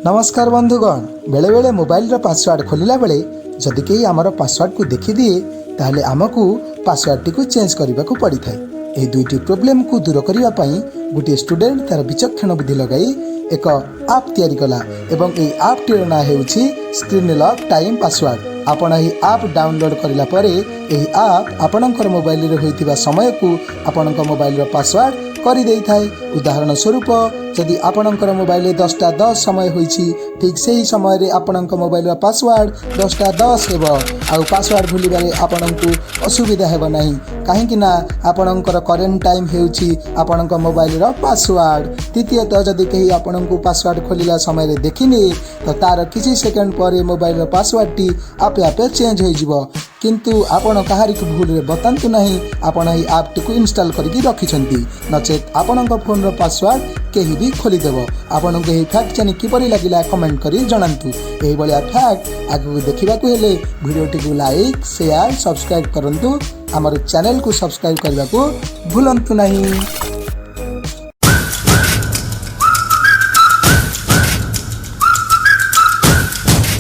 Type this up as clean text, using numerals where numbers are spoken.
ନମସ୍କାର ବନ୍ଧୁଗଣ। ବେଳେବେଳେ ମୋବାଇଲର ପାସୱାର୍ଡ଼ ଖୋଲିଲା ବେଳେ ଯଦି କେହି ଆମର ପାସୱାର୍ଡ଼କୁ ଦେଖିଦିଏ, ତାହେଲେ ଆମକୁ ପାସୱାର୍ଡ଼ଟିକୁ ଚେଞ୍ଜ କରିବାକୁ ପଡ଼ିଥାଏ। ଏହି ଦୁଇଟି ପ୍ରୋବ୍ଲେମକୁ ଦୂର କରିବା ପାଇଁ ଗୋଟିଏ ଷ୍ଟୁଡେଣ୍ଟ ତାର ବିଚକ୍ଷଣ ବୁଦ୍ଧି ଲଗାଇ ଏକ ଆପ୍ ତିଆରି କଲା ଏବଂ ଏହି ଆପ୍ଟିର ନାଁ ହେଉଛି ସ୍କ୍ରିନ୍ ଲକ୍ ଟାଇମ୍ ପାସୱାର୍ଡ଼। ଆପଣ ଏହି ଆପ୍ ଡାଉନଲୋଡ୍ କରିଲା ପରେ ଏହି ଆପ୍ ଆପଣଙ୍କର ମୋବାଇଲରେ ହୋଇଥିବା ସମୟକୁ ଆପଣଙ୍କ ମୋବାଇଲର ପାସୱାର୍ଡ଼ କରିଦେଇଥାଏ। ଉଦାହରଣ ସ୍ୱରୂପ, ଯଦି ଆପଣଙ୍କର ମୋବାଇଲରେ 10:10 ସମୟ ହୋଇଛି, ଠିକ୍ ସେହି ସମୟରେ ଆପଣଙ୍କ ମୋବାଇଲର ପାସୱାର୍ଡ଼ 10:10 ହେବ। ଆଉ ପାସୱାର୍ଡ଼ ଭୁଲିବାରେ ଆପଣଙ୍କୁ ଅସୁବିଧା ହେବ ନାହିଁ, କାହିଁକି ନା ଆପଣଙ୍କର କରେଣ୍ଟ ଟାଇମ୍ ହେଉଛି ଆପଣଙ୍କ ମୋବାଇଲର ପାସୱାର୍ଡ଼। ଦ୍ୱିତୀୟତଃ, ଯଦି କେହି ଆପଣଙ୍କୁ ପାସୱାର୍ଡ଼ ଖୋଲିଲା ସମୟରେ ଦେଖିନିଏ, ତ ତାର କିଛି ସେକେଣ୍ଡ ପରେ ମୋବାଇଲର ପାସୱାର୍ଡ଼ଟି ଆପେ ଆପେ ଚେଞ୍ଜ ହୋଇଯିବ। କିନ୍ତୁ ଆପଣ କାହାରିକୁ ଭୁଲରେ ବତାନ୍ତୁ ନାହିଁ ଆପଣ ଏହି ଆପ୍ଟିକୁ ଇନଷ୍ଟଲ୍ କରିକି ରଖିଛନ୍ତି, ନଚେତ୍ ଆପଣଙ୍କ ଫୋନ୍ର ପାସୱାର୍ଡ଼ କେହି ବି ଖୋଲିଦେବ। ଆପଣଙ୍କୁ ଏହି ଫ୍ୟାକ୍ଟ ଜାଣି କିପରି ଲାଗିଲା, କମେଣ୍ଟ କରି ଜଣାନ୍ତୁ। ଏହିଭଳିଆ ଫ୍ୟାକ୍ଟ ଆଗକୁ ଦେଖିବାକୁ ହେଲେ ଭିଡ଼ିଓଟିକୁ ଲାଇକ୍, ସେୟାର, ସବସ୍କ୍ରାଇବ୍ କରନ୍ତୁ। ଆମର ଚ୍ୟାନେଲକୁ ସବସ୍କ୍ରାଇବ୍ କରିବାକୁ ଭୁଲନ୍ତୁ ନାହିଁ।